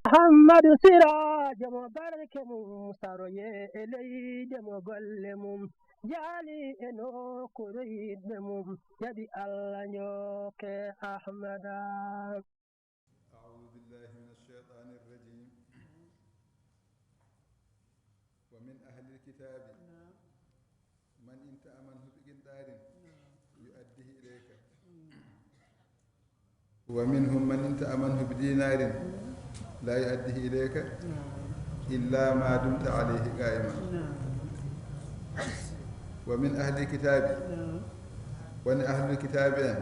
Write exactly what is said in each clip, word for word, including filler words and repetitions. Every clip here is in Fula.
Hammadu Siraajo mo barke mum saroye e leyde mo golle mum jaali e nokkuure yiɗɓe mum jaɓi Allah njooke Ahmada. أعوذ بالله من الشيطان الرجيم. ومن أهل الكتاب من إن تأمنه بقنطار يؤده إليك ومنهم من إن تأمنه بدينار لا يؤده إليك إلا ما دمت عليه قائما. ومن أهل الكتاب woni ahlul kitaabi en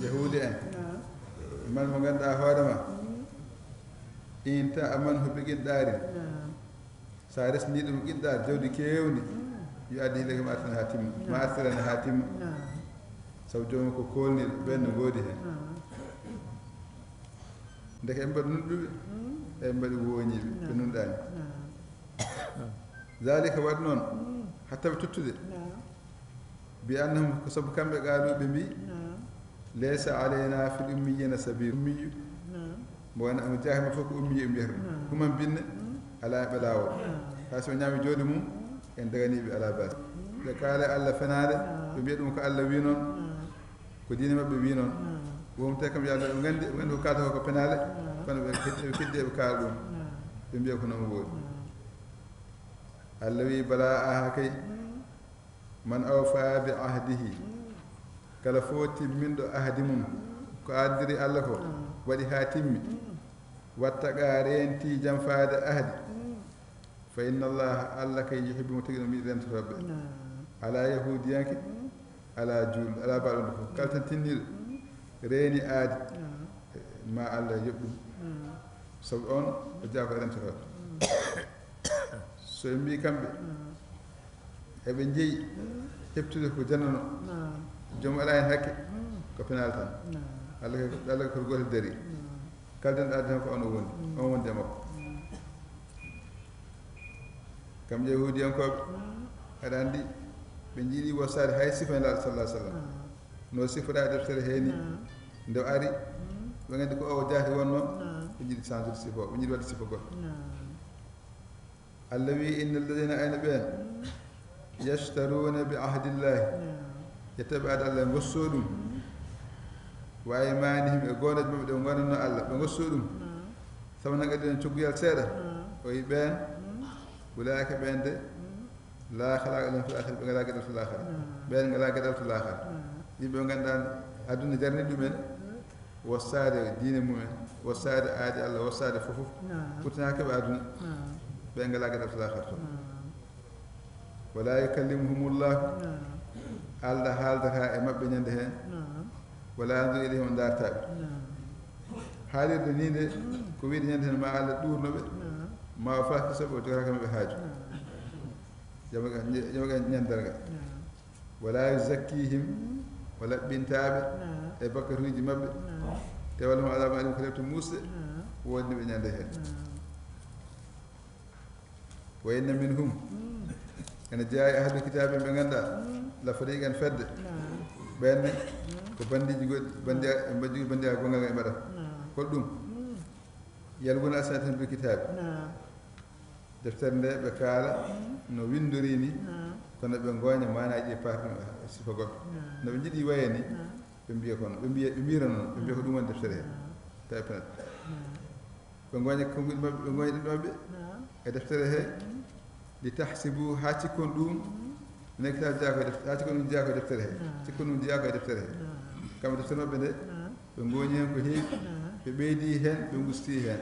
yahuudi en man mo ngannduɗaa hoore ma in ta amanhu bi qintarin so a resni ɗum qintar jawdi keewndi yo addi hideke ma artirana haa timma ma artirana haa timma sabu joomum ko koolniiɗo ɓen no ngoodi heen ndeke en mbaɗi nunɗuɓe en mbaɗi wooñiiɓe ɓe nunɗaani zalika waɗi noon hatta ɓe tottude bi annahum ko sabu kamɓe qaalu ɓe mbi laysa alayna fil ummiyina sabil ummiyu mo wona mo jahima fof ko ummiyu ɓe mbiyata ɗum human binne ala ɓe laawol hay so ñaami jooɗi mum en daganiɓe ala base ɓe kaala allah fenaade ɓe mbiya ɗum ko allah wi noon ko diine maɓɓe wi noon wonte kam yalla ɓe gandi ɓe gandi ko kalata ko ko penaale kono ɓe keddi ɓe kaala ɗum ɓe mbiya ko noon woodi allah wi bala aha kay man awfa bi ahdihi kala fof timminɗo ahdi mum ko addiri allah ko waɗi ha timmi wattaqa reenti janfaade ahdi fa inna allaha allah kay yuhibbu mo tigi no mi rentotoɓe ala yahudiyanke ala juulɗo ala baɗoɗo fof kala tan tinniɗo reeni aadi ma allah yoɓ ɗum sabu on o jaa ko rentotoɓe so ɓe mbi kamɓe eɓe jeeyi heɓtude ko janano joom ala hen hakke ko penal tan allah kay allah kay ko goto dari kala den addi tan ko on o wondi on wondi e makko kam yahudiyankoɓe aɗa andi ɓe jiiɗi wosade hay sifa nelaɗo sallah sallam no sifora e deftere he ni nde o ari ɓe gandi ko o jaati wonno ɓe jiiɗi changeude sifa o ɓe jiiɗi wadde sifa goɗɗo allah wi inna alladina ayna ɓen yashtaruna bi ahdillahi yettoɓe aada allah gossoɗum wa aymanihim e gonoje maɓɓe ɗe gonanno allah ɓe gosso ɗum samanan qalilan cogguyal seeɗa o wi ɓen ulaika ɓen de la khalaqa lahum fil akhirati ɓe ngala geɗal to lahara ɓen ngala geɗal to lahara yimɓe ɓe ganduɗa aduna jarni ɗumen wossaade diine mumen wossaade aadi allah wossaade fof fof ɓurtana keɓa aduna ɓe ngala geɗal to lahara to wala yukallimuhumullahu allah haaldata e maɓɓe ñande heen wala yanzuru ilayhim o dartaɓe haalirde ni nde ko wiide ñande heen ma allah ɗurno ɓe ma o faki soɓe o jogata kamɓe haaju yoɓe ñandarga wala yuzakkihim o laɓɓintaɓe e bakkatuji maɓɓe te wala hum adabun alim ko lepte musɗe wodni ɓe ñande heen wa inna minhum ene jeeya e ahlu kitabe ɓe ganduɗa la fariqan fedde ɓenne ko bandiji goɗɗi bandi bandi gongal e mbaɗata hol ɗum yalwuna alsinatahum bil kitabe deftere nde ɓe kaala no windori ni kono ɓe gooña manaji e parti sifa goɗɗo no ɓe jiiɗi waye ni ɓe mbiya kono ɓe mbiya ɓe mbira noon ɓe mbiya ko ɗum woni deftere he tawi penat ɓe gooña konguɗi maɓɓe ɓe gooña ɗum maɓɓe e deftere he li tahsibu ha cikkon ɗum ne kitabe jeeya koye deftere ha cikkon ɗum jeeya koye deftere he cikkon ɗum jeeya koye deftere he kamɓe deftere maɓɓe nde ɓe gooñi hen ko heewi ɓe ɓeydi hen ɓe gusti hen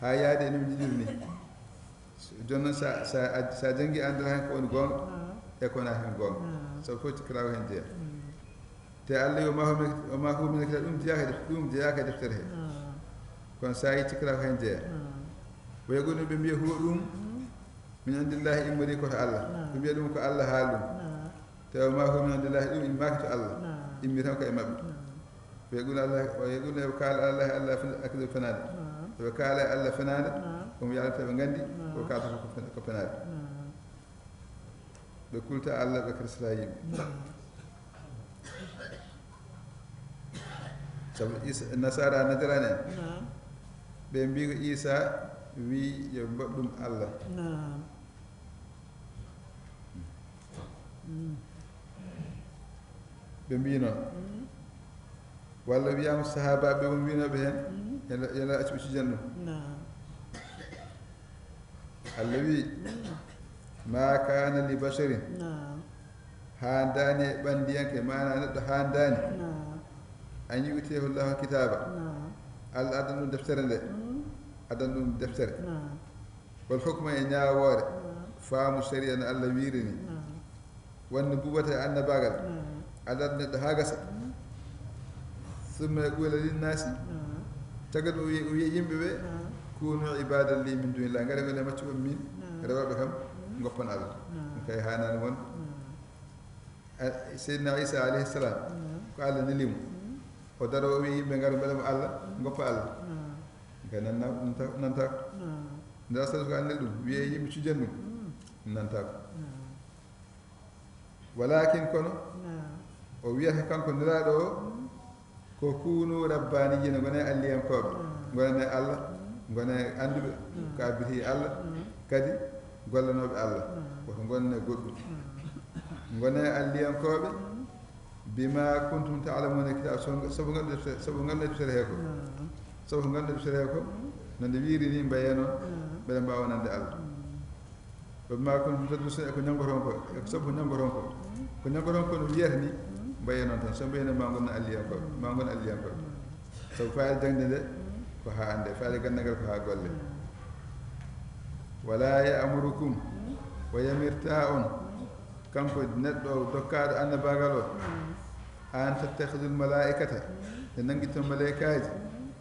ha yaade e no ɓe jiɗiri ni jooni noon sa sa sa jangi anndata hen ko woni goonga e ko wona hen goonga sabu fof cikkirawo hen jeeya te allah yo ma humi o ma humina kita ɗum jeeyaka e ɗum jeeyaka e deftere he kono sa yi cikkirawo hen jeeya waygo ɗum ɓe mbiya huwa ɗum min andillahi immori koto allah ɓe mbiya ɗum ko allah haali ɗum te o ma humina andillahi ɗum immaaki to allah immi tan ko e maɓɓe ɓe ɓuri allah o e ɓuri ɓe kaala allah allah akdo fenaade ɓe kaala e allah fenaade omo yaalata ɓe nganndi ko kaalata ko fenaade ɓe kulta allah ɓe kirsata yimɓe sabu nasara najarani en Ɓe mbi ko Iisaa wii yo ɓe mbaɗ ɗum Allah. Naam. Mm. Ɓe mbii noon. Mm. Walla wiyaama sahaabaaɓe ɓe won wiinooɓe heen, Mm. yalla, yalla accu ɓe cujan ɗum. Naam. Allah wii, Mm. "Ma kaana li basharin." Naam. Haandaani e ɓanndiyanke, maanaa neɗɗo haandaani. Naam. An yu'tiyahu Allahu kitaaba. Naam. Allah addan ɗum deftere nde. Mm. Addan ɗum deftere. Naam. Wal hukma e ñaawoore. Naam. Faamu sariya no Allah wiiri ni. Naam. Wan nubuwwata e annabaagal. Naam. Allah addan neɗɗo haa gasa. Mm. Summa yaqulu linnaasi. Naam. Caggal ɗum o wiya, o wiya yimɓe ɓe, Naam. "Kunu ibadan li min dunillah." Ngare ngone maccu on min, Naam. rewɓe kam, Mm. ngoppon Allah. Naam. Ɗum kay haanaani won. Naam. A, Seydina Iisaa alayhi salaam, Naam. ko Allah neli mo. Mm. O daro o wiya yimɓe ngara mbeɗa mo Allah, Mm. ngoppa Allah. Naam. Ɗum kay nanna, nanta, nantaako. Naam. Nde Allah ko Allah neli ɗum, wiya yimɓe cujan ɗum, Mm. nantaako. Naam. Walakin kono, Naam. o wiyata kanko nelaaɗo o, Mm. ko kunu rabbaaniyyiina, ngone alliyankooɓe, Mm. ngone Allah, Mm. ngone annduɓe Mm. ko abbiti Allah, Mm. kadi gollanooɓe Allah, Mm. woto ngone goɗɗum. Mm. Ngone alliyankooɓe, Mm. bima kuntum ta'lamuuna kitaab, sabu, sabu nganndu-, sabu nganndu deftere he ko. Mm. Sabu nganndu deftere he ko, Mm. no nde wiiri ni mbaye noon, Mm. mbeɗa mbaawa nande Allah. Mm. Wa bima kuntum tadrusuuna, e ko ñanngoton ko, e ko sabu ko ñanngoton ko. Mm. Ko ñanngoton ko no wiyata ni, Mm. mbaye noon tan. So mbaye noon ma ngon alliyankooɓe, ma ngon alliyankooɓe. Mm. Sabu faayda jaŋde nde Mm. ko haa annde, faayda ganndal ngal ko haa golle. Mm. Wala ya'murukum, Mm. o yamirtaa on, Mm. kanko neɗɗo dokkaaɗo annabaagal o, Mm. an tattakhidul malaa'ikata, Mm. nde nanngiton malaykaaji, Mm.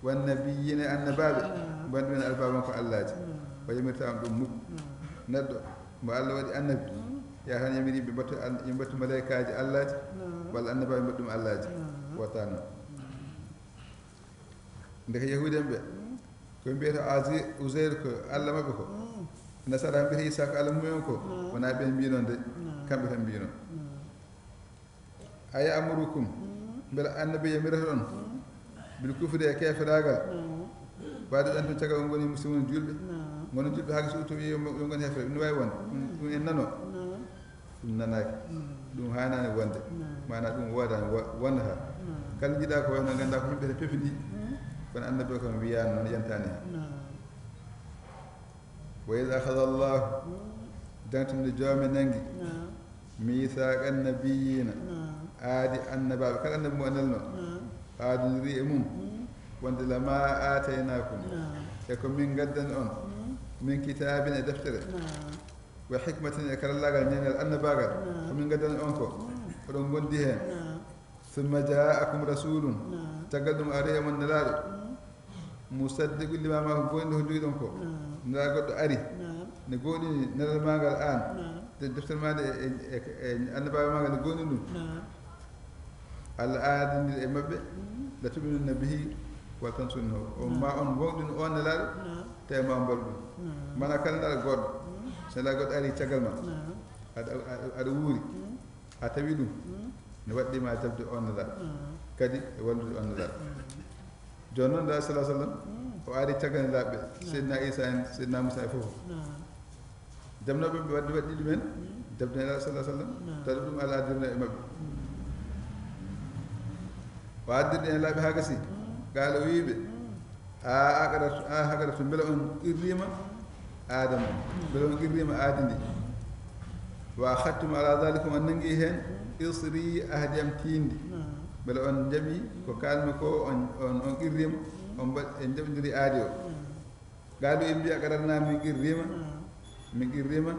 Wan nabiyyiina, annabaaɓe, Naam. mbaɗ ɗumen arbaaban ko allaaji. Naam. O yamirtaa on ɗum mukk. Naam. Neɗɗo, mo Allah waɗi annabi, Naam. yaa tan yamiri ɓe mbattu an-, ɓe mbattu malaykaaji allaaji, Naam. walla annabaaɓe mbaɗ ɗum allaaji. Naam. Wata noon. Naam. Ndeke Yahuudi en ɓe, Naam. ko mbiyata Azi-, Uzayr ko Allah maɓɓe ko. Naam. Nasara mbiyata Isa ko Allah mumen ko. Naam. Wonaa ɓen mbii noon de. Naam. Kamɓe tan mbii noon. Naam. A ya'murukum, Mm. mbela annabi yamirata on, Mm. bil kufri e keeferaagal, Mm. waɗi ɗan tun caggal on ngoni musulmon julɓe, Mm. ngono julɓe haa so to wi'i yo, yo ngoni heefere, ɗum ne waawi wonde. Mm. Ɗum en nano. Mm. Ɗum nanaaki. Mm. Ɗum haanaani wonde. Mm. Maanaa ɗum woodaani, wo-, wondataa. Mm. Kala njiɗaa ko wayno nganndaa ko yimɓe pefidi, Mm. kono annabi o kam wiyaani noon, yantaani heen. Mm. Wa iz akhadha Allahu, Mm. jantunde Joomi nangi, Naam. Mithaaqa nabiyyiina, Naam. Aadi annabaaɓe, kala annabi mo o nelno, Naam. Aadindiri e mum, Mm. wonde lama aataynaakum, Naam. e ko min ngaddani on, Mm. min kitaabin e deftere, Naam. wa hikmatin e karallaagal ñeeŋal annabaagal, Naam. ko min ngaddani on ko, Mm. oɗon ngondi heen. Naam. Summa jaa'akum rasuulun, Naam. caggal ɗum ari e mon nelaaɗo, Mm. musaddiqun limaa ma'akum, ko woni ko njogiɗon ko. Naam. Nelaaɗo goɗɗo ari, Naam. ne gooɗini nelal maa ngal aan, Naam. de-, deftere maa nde e, e, e, e annabaaɓe maa ngal ne gooɗini ɗum. Naam. Allah aadindiri e maɓɓe, Mm. la tu'minunna bihi wa la tansurunnahu. On Naam. ma on ngoonɗinu on nelaaɗo, Naam. tawi ma on mbaɗu ɗum. Naam. Maanaa kala nelaaɗo goɗɗo, Mm. so nelaaɗo goɗɗo ari caggal ma, Naam. aɗa, aɗa, aɗa wuuri, Mm. a tawi ɗum, Mm. ne waɗɗii ma jaɓde on nelaaɗo. Mm. Kadi e wallude on nelaaɗo. Mm. Jooni noon, nelaaɗo sallallahu alaihi wasallam, Mm. o ari caggal nelaaɓe, Mm. Seydina Isa en, Seydina Musa e fof. Mm. Jamnooɓe ɓe waɗde, waɗɗii ɗumen, Mm. jaɓde nelaaɗo sallallahu alaihi wasallam, Mm. tawi ɗum alaa addirno e maɓɓe. Mm. O addirde nelaaɓe haa gasi, Mm. qaala o wi'i ɓe, Mm. A aqrartu, a haqartu, mbela on qirriima Aadama, mbela on qirriima aadi ndi. Wa akhadtum ala dhalikum, on nangi heen isri, ahdi am tiiɗndi. Mbela on njaɓi ko kaalmi ko, on, on, on qirriima, on mba-, en njaɓondiri aadi o. Qaalu, ɓe mbi, aqrarna, min qirriima, min qirriima,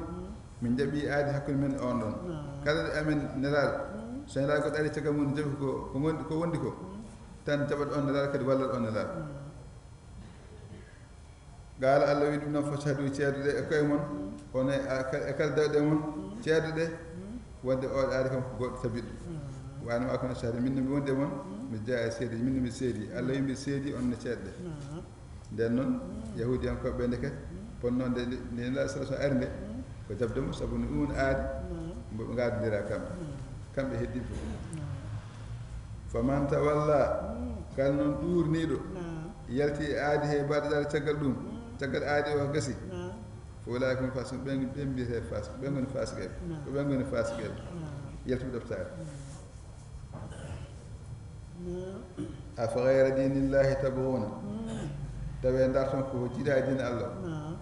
min njaɓi aadi hakkunde men e on ɗon. Kala ɗo amen nelaaɗo, so nelaaɗo goɗɗo ari caggal mum, jaɓi ko, ko ngondi, ko wondi ko, tan jaɓat on nelaaɗo, kadi wallat on nelaaɗo. Qaala, Allah wi'i ɗum noon, fashhadu, ceedoɗe e koye mon, on e, e kala dawɗe mon, ceedoɗe, wonde oɗo ari kam ko goɗɗo tabiɗɗo. Wa ana ma'akum ashhad, min no mi wondi e mon, mi jeyaa e seedeeji, min no mi seedi. Allah wi'i mi seedi, on ne ceedoɗe. Nden noon, Yahuudiyankooɓe ɓe ndeke, ponno nde, nde, nde Nelaaɗo sallallahu alaihi wasallam ari nde, ko jaɓde mo, sabu no ɗum woni aadi, mbo ɓe ngaadondira kamɓe. Kamɓe heddiiɓe fof. Faman tawalla, kala noon ɗuurniiɗo, Yalti e aadi he, ba'da daalika, caggal ɗum, caggal aadi o gasi. Naam. Fa ulaa'ika hum faasiquun, ɓen, ɓen mbiyetee faasiq, ɓen ngoni faasiqeeɓe. Naam. Ko ɓen ngoni faasiqeeɓe. Naam. Yaltuɓe ɗoftaare. Naam. Afa ghayra diinillaahi tabghuun. Mm. Tawi ndarton ko jiɗaa diine Allah. Naam.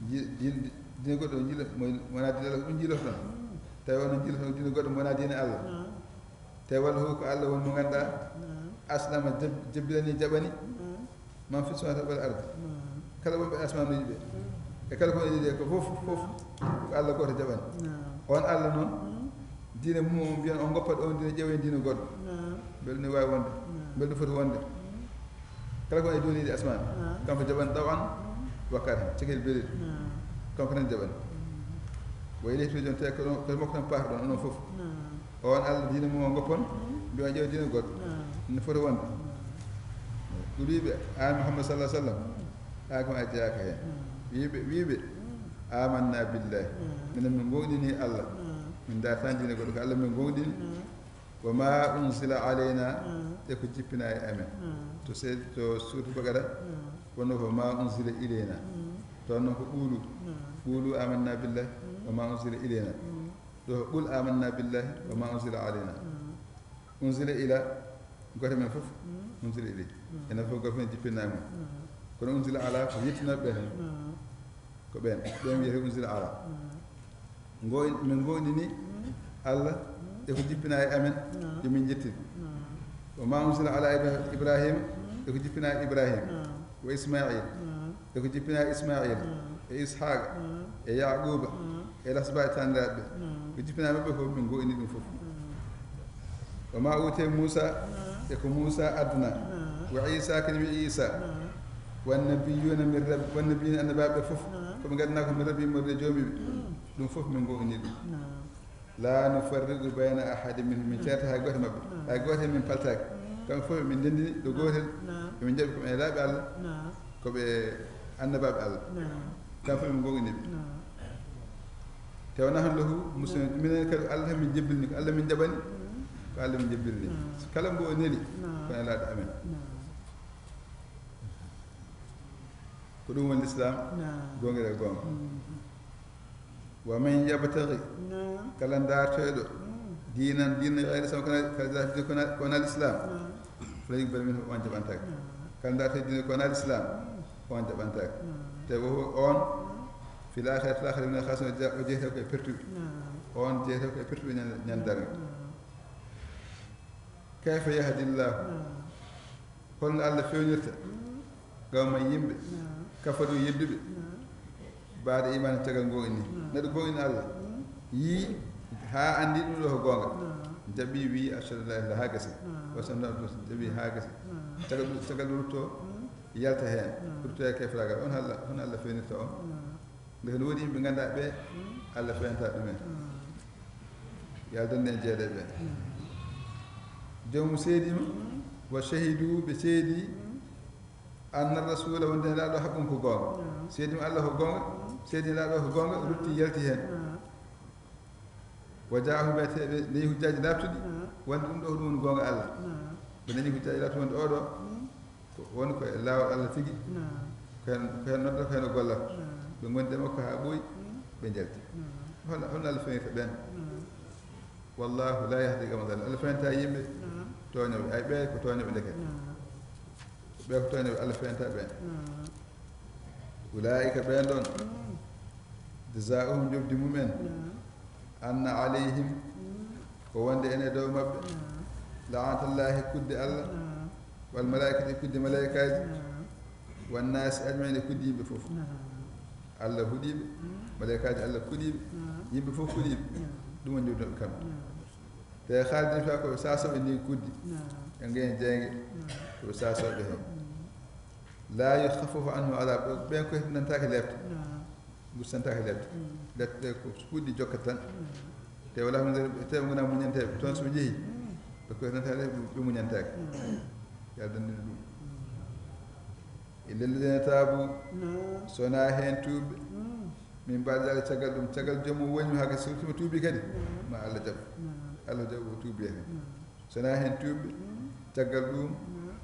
Ji-, diine, diine goɗɗo jiɗo, mo wonaa diine Allah ko ɗum jiɗoton. Mm. Tawi onon jiɗoton diine goɗɗo mo wonaa diine Allah. Naam. Tawi walla hu ko Allah woni mo ngannduɗaa. Naam. Aslama jab-, jebbilani jaɓani. Naam. Man fi samaawaati wal ardi. Naam. Kala wonɓe asmaanuuji ɓe. Mm. E kala ko woni ɗiɗi ko fof, fof ko Allah gooto jaɓani. Naam. On Allah noon, mm, diine mum o mbiyan on ngoppat on diine, ƴeewen diine goɗɗo. Naam. Mbele ne waawi wonde. Naam. Mbele ne foti wonde. Mm. Kala ko woni e dow leydi asmaan. Naam. Kanko jaɓani ɗaw an. Mm. Wakkati cekeli belel. Naam. Kanko tan jaɓani. Mm. Wa ilayhi turja'uun, tawi ko ɗon, ko makko tan paata ɗon, onon fof. Naam. On Allah diine mum o ngoppon, mm, mbiya on ƴeewa diine goɗɗo. Naam. No foti wonde. Naam. Ɗum wiiɓe, an Muhammad sallallahu alaihi wasallam, mm, an kam a jeyaaka heen. Naam. Wiiɓe, wiiɓe, mm, amanna billahi. Naam. Minen min ngoonɗini Allah. Naam. Min ndaar tan diine goɗɗo, ko Allah min ngoonɗini. Naam. Wa ma unzila alayna, naam, e ko jippinaa e amen. Naam. To se-, to suuratu Baqara, naam, wonno ko ma unzila ilayna. Naam. Toon noon ko qulu. Naam. Qulu amanna billahi, naam, wa ma unzila ilayna. Naam. Ɗo, qul amanna billahi wa ma unzila alayna. Mm. Unzila ila, gooto men fof, mm, unzila ilay. Mm. Enen fof gooto men jippinaa e mum. Mm. Kono unzila ala ko yettinooɓe ɓe tan. Mm. Ko ɓeen, ɓeen wiyete unzila ala. Mm. Ngo-, min ngoonɗini, mm, Allah, mm, e ko jippinaa e amen, mm, yo min njettini. Mm. Wa ma unzila ala Ibra-, Ibrahima, mm, e ko jippinaa e Ibrahima. Mm. Wa Ismail. Naam. E ko jippinaa Ismail. Naam. E Ishaqa. Naam. E Yaquba. Naam. E lasbaaɓe taaniraaɓe ɓe. Naam. Ko jippinaa maɓɓe fof, min ngoonɗini ɗum fof. Naam. Wa ma utiya Muusa. Naam. E ko Muusa addana. Naam. Wa Isa, kadi wi Isa. Naam. Wa nabiyuna min rabbi, wa nabiyuna, annabaaɓe ɓe fof. Naam. Ko ɓe ngannduɗaa ko min rabbi, mo e joomi ɓe. Mm. Ɗum fof min ngoonɗini ɗum. Naam. La nufarriqu bayna ahadin minhum, min ceerta hay gooto maɓɓe. Naam. Hay gooto heen min paltaaki. Mm. Kamɓe fof min ndenndini ɗo gootel. Naam. Emin njaɓi ko ɓe laaɓi Allah. Naam. Ko ɓe annabaaɓe Allah. Naam. Kamɓe fof min ngoonɗini ɓe. Naam. Te wonaa hon lahu muslimin. Naam. Minen kadi Allah min jebbilni, ko Allah min jaɓani. Mm. Ko Allah min jebbilni. Naam. Kala mbo o neli, naam, ko nelaaɗo amen. Naam. Ko ɗum woni Lislaam, naam, goongɗinal e goonga. Mm. Wa man yabtaghi, naam, kala ndaartooɗo, mm, diinan, diina ghayra Islam, kono, kala ndaartooɗo diina kono, kono Lislaam, naam, falan yuqbala minhu, on jaɓantaake. Naam. Kala ndaartooɗo diina kono Lislaam, mm, on jaɓantaake. Naam. Te wo on, mm, fil akhirati, fil akhirati minal khasirin, o ja-, o jeyetee ko e pertuɓe. Naam. On jeyetee ko e pertuɓe ñande, ñande darnga. Naam. Kayfa yahdillahu? Naam. Holno Allah fewnirta, mm, qawman yimɓe, naam, kafaru yedduɓe, naam, ba'da iman caggal goonɗini? Naam. Neɗɗo goonɗini Allah, mm, yii haa anndi ɗum ɗo ko goonga. Naam. Jaɓi wii ashhadu an la ilaha illa haa gasi. Naam. O sanna ɗum jaɓi haa gasi. Naam. Caggal ɗum, caggal ɗum rutto, mm, yalta heen. Naam. Rutto e kefragal. On Allah, on Allah fewnirta on. Naam. Nde heen woodi yimɓe ngannduɗaa ɓe, mm, Allah fewnata ɗumen. Mm. Yo Allah dandu en jeeɗe ɓe. Mm. Joomum seedii mo, mm, wa shahidu, ɓe seedii, mm, anna rasula, wonde nelaaɗo haqqun ko goonga. Mm. Seedii mo Allah ko goonga, mm, seedii nelaaɗo ko goonga, mm, rutti yalti heen. Mm. Wa jaahum, ɓe te-, ɓe neyi hujjaaji laaɓtuɗi, mm, wonde ɗum ɗo ko ɗum woni goonga Allah. Mm. Ɓe nani hujjaaji laaɓtuɗi wonde oɗo, mm, ko woni ko e laawol Allah tigi. Naam. Ko heen, ko heen noddata, ko heen o gollata. Naam. Ɓe ngondi e makko haa ɓooyi, mm, ɓe njalti. Naam. Holno, holno Allah fewnirta ɓeen? Naam. Wallahu la yahdi qawma zalim. Allah fewnata yimɓe, naam, tooñooɓe. Ay, ɓe ko tooñooɓe ndeke. Naam. Ɓe ko tooñooɓe, Allah fewnata ɓeen. Naam. Ulaa'ika, ɓeen ɗoon, mm, jazaa'uhum, njoɓdi mumen, naam, anna alayhim, mm, ko wonde ene dow maɓɓe, naam, la'natullahi, kudde Allah, naam, wal malaa'ikati, kudde malaa'ikaaji, naam, wan naasi ajma'in, e kudde yimɓe fof. Naam. Allah huɗi ɓe, mm, malaa'ikaaji Allah kuɗi ɓe, naam, yimɓe fof kuɗi ɓe. Naam. Ɗum woni njoɓdi maɓɓe kamɓe. Naam. Te khalidina fiha, ko ɓe saasooɓe ndin kuddi. Naam. E ngeen jeynge, naam, ko ɓe saasooɓe heen. Mm. La yukhaffafu anhum al-adhab, ɓen koye nantaake lefte. Naam. Gustantaake lefte. Mm. Lefte ɗe ko puɗɗi jokkat tan. Mm. Te wala hon nder, te ɓe ngonaa muñanteeɓe. Toon so ɓe njehii, mm, ɓe koye nantaake lefte, ɓe muñantaake. Mm. Yo Allah dandu en ɗum. Mm. Illa alladhina taabu, naam, so wonaa heen tuuɓe. Mm. Min ba'di dhalika, caggal ɗum, caggal joomum woni haa gasi, so tuubi kadi, naam, ma Allah jaɓ. Naam. Allah jaɓ o tuubi heen. Naam. So wonaa heen tuuɓe, mm, caggal ɗum, naam,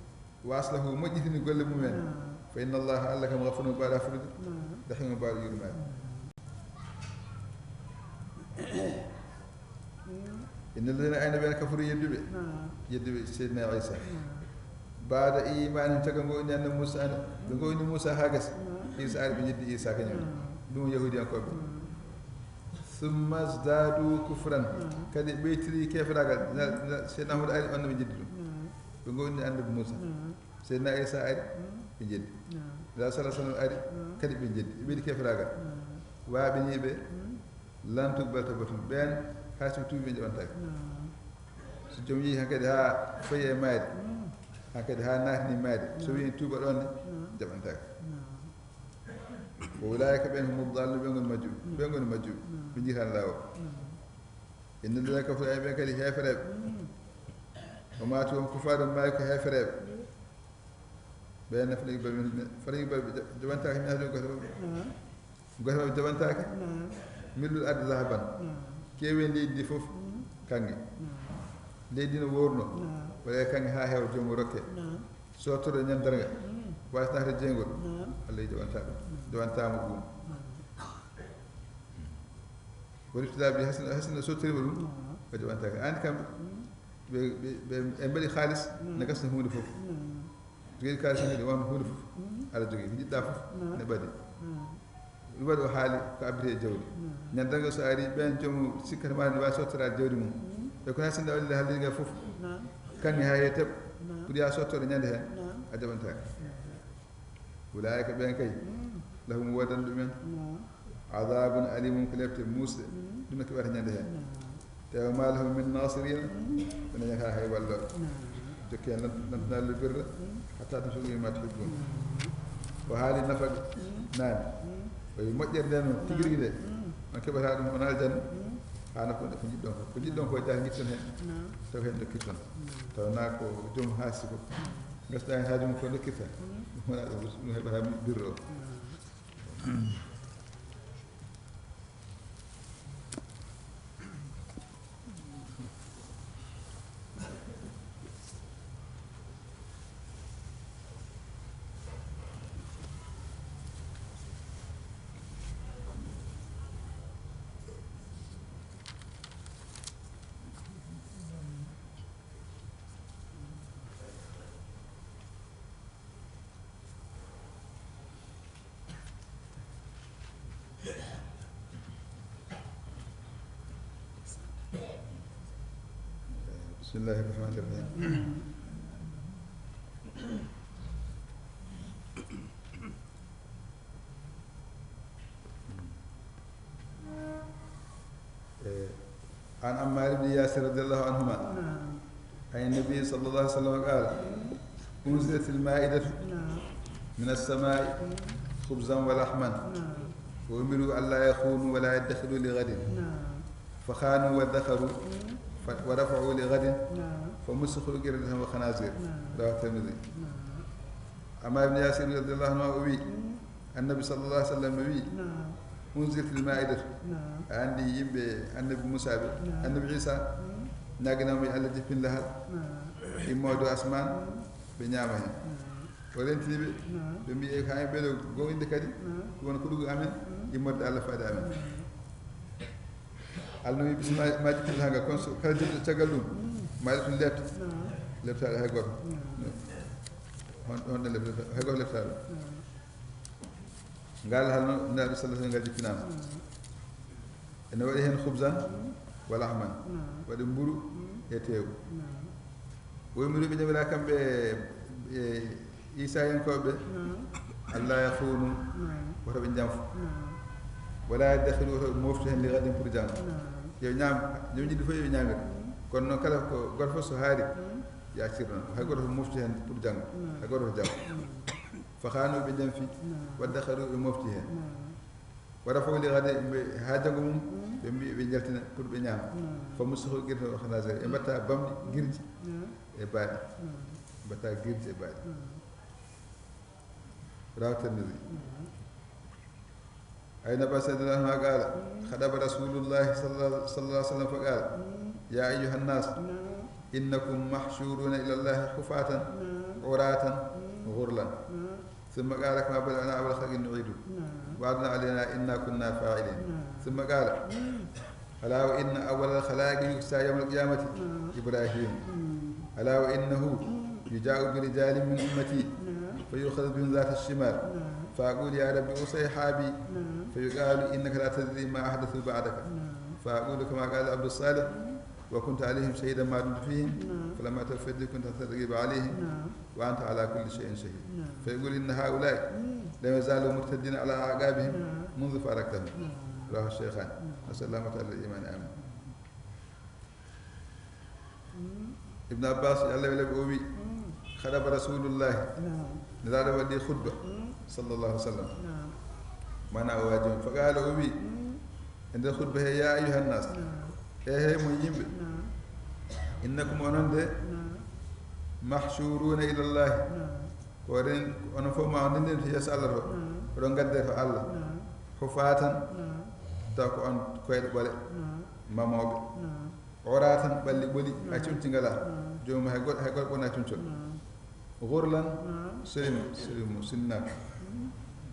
Wa aslahu, moƴƴitini golle mum en. Fa inna Allaha, Allah kam, ghafurun, ɓaaɗo hafurude, rahimun, ɓaaɗo yurmaade. Inna alladhina, ayna ɓen, kafaru, yedduɓe, yedduɓe Seydina Isa, ba'da imanihim, caggal ngo inni Annabi Musa, ɓe ngo inni Musa haa gasi, Isa ari, ɓe jeddi Isa kañum, ɗum Yahudiyankoɓe. Thumma zdadu kufran, kadi ɓeytiri keferaagal. Seydina Ahmadu ari, on ɓe jeddi ɗum. Ɓe ngo inni Annabi Musa. Seydina Isa ari, ɓe jeddi. Nulaaɗo sallallahu alaihi wasallam ari, kadi ɓe jeddi. Ɓe ɓeydi keferaagal. Waaɓini ɓe, lan tuqbala tawbatuhum. Ɓen, hay so ɓe tuubi, ɓe jaɓantaake. So joom yehi hankadi haa fayi e maayde, hankadi haa naatini maayde, so wiyi tuuba ɗon ne, jaɓantaake. Wa ulaa'ika, ɓen, humu daalluun, ɓe ngoni majjuɓe. Ɓe ngoni majjuɓe. Ɓe jiitaani laawol. Inna alladhina kafaru, ay ɓen kadi heefereeɓe. Wa maatu, hum kuffaarun, maayi ko heefereeɓe. Ɓen ne, falan yuqbala minhum, falan yuqbala, ɓe jaɓantaake, min ahadihim, gooto maɓɓe. Gooto maɓɓe jaɓantaake. Mil'ul ardi dhahaban. Keewe leydi ndi fof, kaŋŋe. Leydi no worno. Waɗe kaŋŋe haa heewa, joomum rokke. Sottoro ñande darnga. Waasnaata jeygol. Allah jaɓantaa ɗum. Jaɓantaa mo ɗum. Woni ibtilaa bi, hay sinno, hay sinno sottirima ɗum, o jaɓantaake. An kam, ɓe, ɓe, ɓe, ɓe mbaɗi haalis, ne gasna huunde fof. Jogii haalis ne, won huunde fof. Aɗa jogii, ko njiɗɗa fof, ne ɓadi. Ɗum waɗi o haali ko abbiti e jawdi. Ñande darnga so ari, ɓen joom sikkata ma ne waawi sottoraade jawdi mum. E kono hay sinno a waɗi haalde ngal fof, kaŋŋe haa heewa teɓa, pour ya sottoɗo ñande heen, a jaɓantaake. Ulaa'ika, ɓen kay, lahum, woodani ɗumen adhabun alimun, ko lepte muusɗe, ɗum ne keɓata ñande heen. Te wa ma lahum min nasirina, ɓe dañataa hay wallooɓe. Jokki heen lan-, lan tanalul birra hatta tunfiqu mimma tuhibbun. O haali nafa naane. O wi moƴƴere nde noon, tigi rigi nde, on keɓata ɗum, on aljanna, haa nokku nde ko njiɗɗon ko. Ko njiɗɗon ko, jaa, njiɗton heen, taw heen ndokkirton. Taw na ko joom haasi ko. Gasɗa heen haaju mum ko ndokkirta, ɗum wona ɗum, ɗum heɓata birro o. بسم الله الرحمن الرحيم. Eh, عن عمار بن ياسر رضي الله عنهما، نعم. عن النبي صلى الله عليه وسلم قال، أنزلت المائدة، نعم. من السماء، مم. خبزا ولحما، نعم. وأمروا ألا يخونوا ولا يدخروا لغد، نعم. فخانوا وادخروا، مم. ف-، ورفعوا لغد، نعم. فمسخوا قردة وخنازير. نعم. رواه الترمذي. نعم. Ammaar ibn Yaasir radiyallahu anhu o wi, Annabi sallallahu alaihi wasallam wi, Naam. Unzilatil maa'idatu. Naam. A anndi yimɓe Annabi Muusaa ɓe, Naam. Annabi Iisaa, Mm. ñaaginama yo Allah jippin lahal, Naam. immo dow asmaan, Mm. ɓe ñaama heen. Naam. O rentini ɓe, Naam. ɓe mbi, "Eey, haa en ɓeɗo gomɗinde kadi, Naam. ko woni ko ɗugo amen, Mm. immorde Allah faade amen." Naam. Allah wi, "Bismillaahi, ma jippin lahal ngal, kono so kala jippito caggal ɗum, Mm. ma ɗum lepte." Naam. Leptaade hay gooto. Naam. Hon-, honɗen leptata? Hay gooto leptaade. Naam. Ngal hal noon, Nulaaɗo sallallahu alaihi wasallam ngal jippinaama. Naam. Ene waɗi heen khubzan Mm. wa lahman. Naam. Waɗi mburu Mm. e teewu. Naam. O wi, "Miɗo ɓe ñamira kamɓe, e, Iisaayankooɓe ɓe, Naam. Alla yakhunu, Naam. woto ɓe njanfu. Naam. Wala yaddakhiru, woto ɓe moftu heen li ghadin pour janngo." Naam. Yo ñaam, yo ñiɗi fof yo ñaamir. Mm. Kono noon kala ko gooto fof so haari, Mm. yaacir noon. Hay gooto moftu heen pour janngo. Mm. Hay gooto janngo. Mm. Fa khanu, ɓe njanfi. Naam. Waddakharu, ɓe mofti heen. Naam. Wa rafa'u li ghadin, ɓe, haa janngo mum, Mm. ɓe mbi ɓe njaltina pour ɓe ñaama. Mm. Fa musakhu qirda wa khanazir. Ɓe mbatta bamɗi, girji Mm. e baaɗi. Mm. Ɓe mbatta girji e baaɗi. Mm. Rawahu Tirmidhi. Mm. An Ibn Abbas radiyallahu anhu qala, Mm. khataba Rasulullah sallallahu, sallallahu alaihi wasallam fa qala, Mm. ya ayyuhan nas, Mm. innakum mahshuruna ila Allahi hufatan, Mm. عراة غرلا. ثم قال: كما بدأنا أول خلق نعيده. وعدا علينا إنا كنا فاعلين. ثم قال: ألا وإن أول الخلائق يكسى يوم القيامة إبراهيم. ألا وإنه يجاء برجال من أمتي فيؤخذ بهم ذات الشمال فأقول: يا رب أصيحابي، فيقال: إنك لا تدري ما أحدثوا بعدك، فأقول: كما قال عبد الصالح: وكنت عليهم شهيدا ما دمت فيهم، فلما توفيتني كنت أنت الرقيب عليهم، وأنت على كل شيء شهيد. فيقول: إن هؤلاء لم يزالوا مرتدين على أعقابهم منذ فارقتهم. رواه الشيخان. نسأل الله تعالى الإيمان. آمين. Ibn Abbas, yo Allah wele ɓe, o wi: خطب رسول الله, Nelaaɗo waɗi khutba, sallallahu alaihi wasallam. Mana o waaji on. فقال, o wi e nder khutba he: يا أيها الناس, e he mon yimɓe, إنكم, onon de, محشورون إلى الله, ko oɗon, onon fof ma on ndenndin to yeeso Allah to, oɗon ngadde to Allah, حفاة, taw ko on koyɗe ɓole, mamooɓe, عراة, ɓalli ɓoli, hay comci ngalaa, joomum hay goɗɗo, hay goɗɗo wonaa comcol, غرلا, sirimo, sirimo sinnaaka,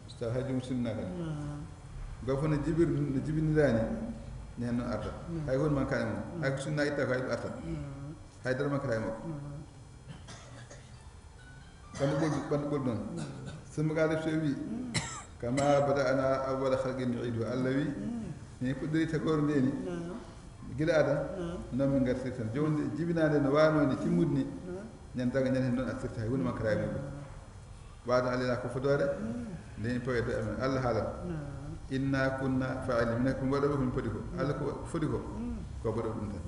so taw hay joomum sinnaaka ni. Goo fof no jibir, no jibiniraani, ni heen noon arta. Hay huunde mankaani mum, hay ko sinnaa itta ko hay ɗum arta. Hay dara mankataa e makko. Ɓanndu ɓoldu, ɓanndu ɓoldu noon. ثم قال, so wi: كما بدأنا أول خلق نعيده. Allah wi, ni puɗɗori tagoore nde ni, gila Adam, noon min ngartirta. Jooni nde jibinaande no waanoo ni, timmude ni, ñande darnga, ñande heen noon artirta, hay huunde mankataa e muɗum. وعدا علينا, ko fodoore nde en pawi e dow amen. Allah haalan. إنا كنا فاعلين. Minen ko min waɗooɓe ko min poti ko. Allah ko foti ko, ko waɗooɓe ɗum tan.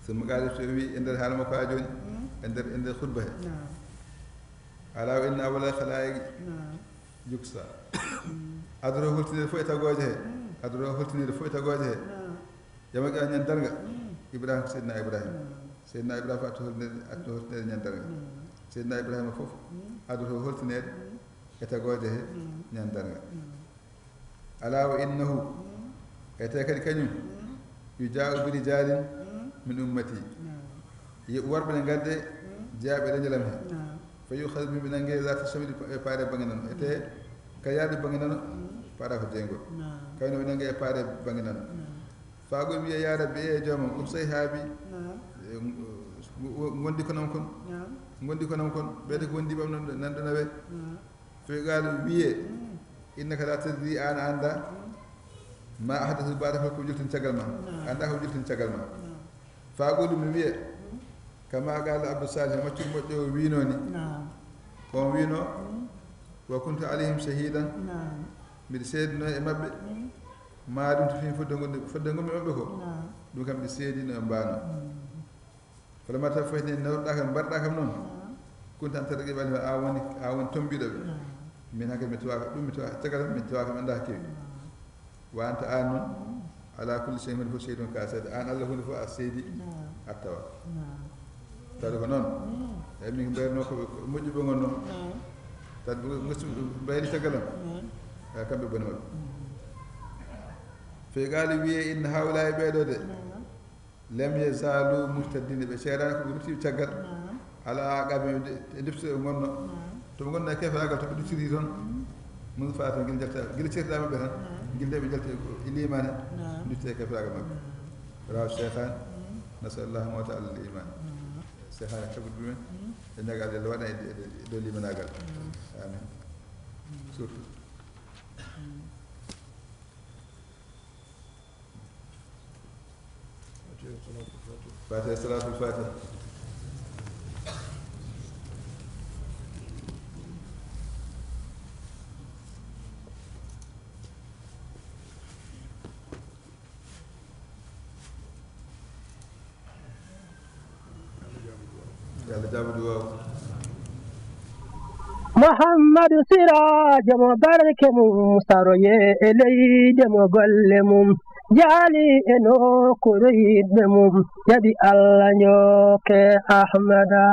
ثم قال, so wi e nder haala makko haa jooni, e nder, e nder khutba he: ألا وإن أول الخلائق يكسى. Adoro holtinirde fof e tagooje he. Adoro holtinirde fof e tagooje he. Yawmal qiyaama, ñande darnga, Ibrahima, Seydina Ibrahima. Seydina Ibrahima fof adoro holtinirde, adoro holtinirde ñande darnga. Seydina Ibrahima fof adoro holtinirde e tagooje he ñande darnga. ألا وإنه, e tee kadi kañum, يجاء برجال من أمتي. Yo worɓe ne ngadde jeyaaɓe e leñol am he. فيؤخذ بهم, ɓe nannge ذات الشمال, e paare bannge nano. E tee ka yaaɓe bannge nano, paara ko jeyngol. Kayno ɓe nannge e paare bannge nano. Faagol wiya: يا رب, e joomam, أصيحابي, e, ngondi konam kon. Ngondi konam kon, ɓeyde ko wondiiɓe am nan, nan ɗo nawe. فيقال, wiye: إنك لا تدري, aan a anndaa, ما أحدثوا بعدك, ko ɓe joltini caggal ma. A anndaa ko ɓe joltini caggal ma. Faagol mi wiya: كما قال عبد الصالح, maccuɗo moƴƴo o wiinoo ni. On wiinoo: وكنت عليهم شهيدا, mbiɗa seedinoo e maɓɓe, ما دمت فيهم, fodde ngonmi, fodde ngonmi e maɓɓe ko, ɗum kam mbiɗa seedinoo e mbaanoo. فلما توفيتني, newnoɗaa kam, mbarɗaa kam noon, كنت أنت الرقيب عليهم, aan woni, aan woni tommbiiɗo ɓe. Min hakke mi tawaaka ɗum, mi tawaaka caggal am, mi tawaaka mi anndaa hakke. وأنت, aan noon, على كل شيء, huunde fof, شهيد, ko a seede. Aan Allah, huunde fof a seedi, a tawa. Tawi ko noon, e min mbayruno ko moƴƴuɓe ngonno. Tawi ɓe ngasi mbayri caggal am. E kamɓe bone maɓɓe. فيقال, wiye: إن هؤلاء, ɓeeɗo de, لم يزالوا مرتدين, ɓe ceeraani ko ɓe ruttiiɓe caggal. على أعقابهم, e defte ɓe ngonno. To ɓe ngonno e keferaagal, to ɓe duttiri toon. منذ فارقتهم, gila jalta, gila ceertaaɓe maɓɓe tan, gila nde ɓe jalti e liimaane, dutti e keferaagal maɓɓe. رواه الشيخان. نسأل الله الموت على الإيمان. Seehaani, tagude ɗumen, e ñaagal Allah waɗa e, e, e dow liimanaagal. Amin. Surtout. Fatiha, salaatul fatiha. Yo Allah jaabo duwaaw. Muhammadu Siraajo mo barke mum saroye e leyde mo golle mum jaali e nokkuure yiɗɓe mum jaɓi Allah njooke Ahmada.